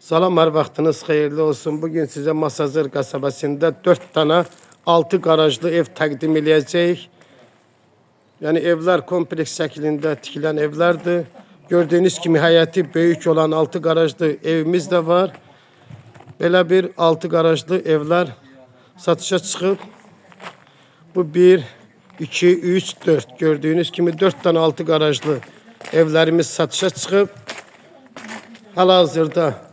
Salam, hər vaxtınız xeyirli olsun. Bugün sizə Masazır qəsəbəsində 4 dənə 6 qarajlı ev təqdim eləyəcəyik. Yəni evlər kompleks şəklində tikilən evlərdir. Gördüyünüz kimi həyəti böyük olan 6 qarajlı evimiz də var. Belə bir 6 qarajlı evlər satışa çıxıb. Bu 1, 2, 3, 4. Gördüyünüz kimi 4 dənə 6 qarajlı evlərimiz satışa çıxıb. Hal-hazırda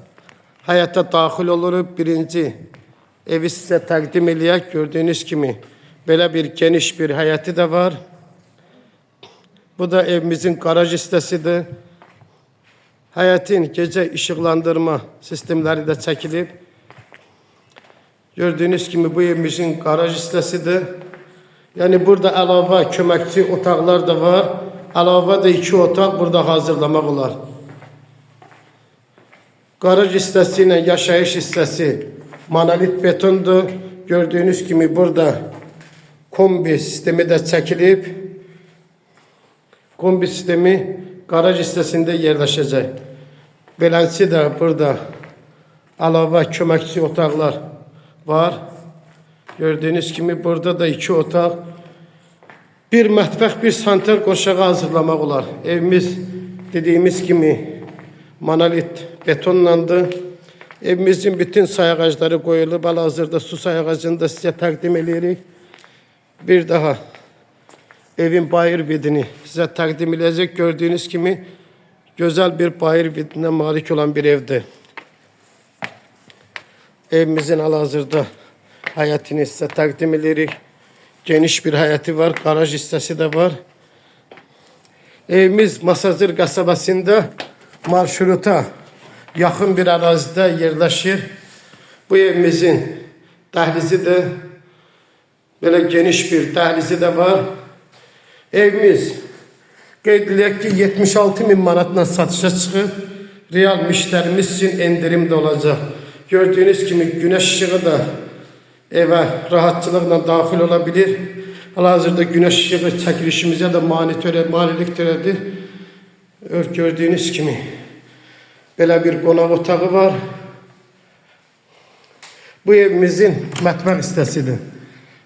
həyata daxil oluruq. Birinci evi sizə təqdim eləyək. Gördüyünüz kimi belə bir geniş bir həyəti də var. Bu da evimizin qaraj hissəsidir. Həyətin gecə işıqlandırma sistemləri də çəkilib. Gördüyünüz kimi bu evimizin qaraj hissəsidir. Yəni burada əlavə köməkçi otaqlar da var. Əlavə də iki otaq burada hazırlamaq olar. Qaraj hissəsi ilə yaşayış hissəsi monolit betondur. Gördüyünüz kimi burada kombi sistemi də çəkilib. Kombi sistemi qaraj hissəsində yerləşəcək. Beləncə də burada əlavə köməkçi otaqlar var. Gördüyünüz kimi burada da iki otaq, bir mətbəx, bir sanitar qovşağı hazırlamaq olar. Evimiz dediyimiz kimi monolit betonlandı. Evimizin bütün sayğacları qoyulub. Hal-hazırda su sayğacını da sizə təqdim eləyirik. Bir daha evin bayır vidini sizə təqdim eləyəcək. Gördüyünüz kimi gözəl bir bayır vidinə malik olan bir evdir. Evimizin hal-hazırda həyətini sizə təqdim edirik. Geniş bir həyəti var, qaraj hissəsi də var. Evimiz Masazır qəsəbəsində marşruta yaxın bir ərazidə yerləşir. Bu evimizin dəhlizi də belə geniş bir dəhlizi də var. Evimiz qeyd eləyək ki 76 min manatla satışa çıxıb. Real müştərimiz üçün endirim də olacaq. Gördüyünüz kimi günəş işığı da evə rahatçılıqla daxil ola bilir. Hal-hazırda günəş işığı çəkilişimizə də mane manelik törədir. Gördüyünüz kimi belə bir qonaq otağı var. Bu evimizin mətbəx hissəsidir.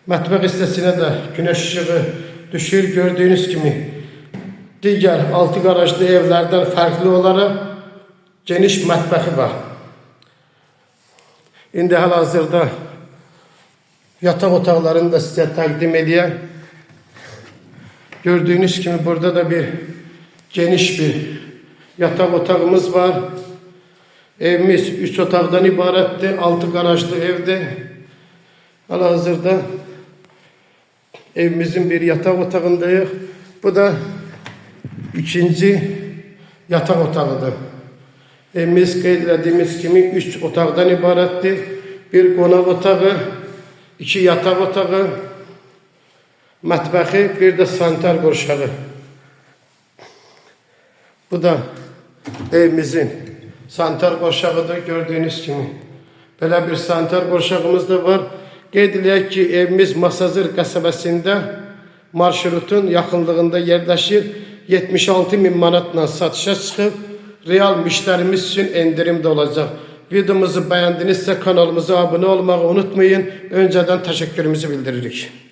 Mətbəx hissəsinə də günəş işığı düşür. Gördüyünüz kimi digər altı qarajlı evlərdən fərqli olaraq geniş mətbəxi var. İndi hal-hazırda yataq otaqlarını da sizə təqdim eləyək. Gördüyünüz kimi burada da bir geniş bir yataq otağımız var. Evimiz 3 otaqdan ibarətdir. 6 qarajlı evdir. Hal-hazırda evimizin bir yataq otağındayıq. Bu da ikinci yataq otağıdır. Evimiz qeyd elədiyimiz kimi 3 otaqdan ibarətdir. Bir qonaq otağı, iki yataq otağı, mətbəxi, bir də sanitar qovşağı. Bu da evimizin sanitar qovşağıdır gördüyünüz kimi. Belə bir sanitar qovşağımız da var. Qeyd eləyək ki, evimiz Masazır qəsəbəsində marşrutun yaxınlığında yerləşir. 76 min manatla satışa çıxıb. Real müştərimiz üçün endirim də olacaq. Videomuzu bəyəndinizsə kanalımıza abunə olmağı unutmayın. Öncədən təşəkkürümüzü bildiririk.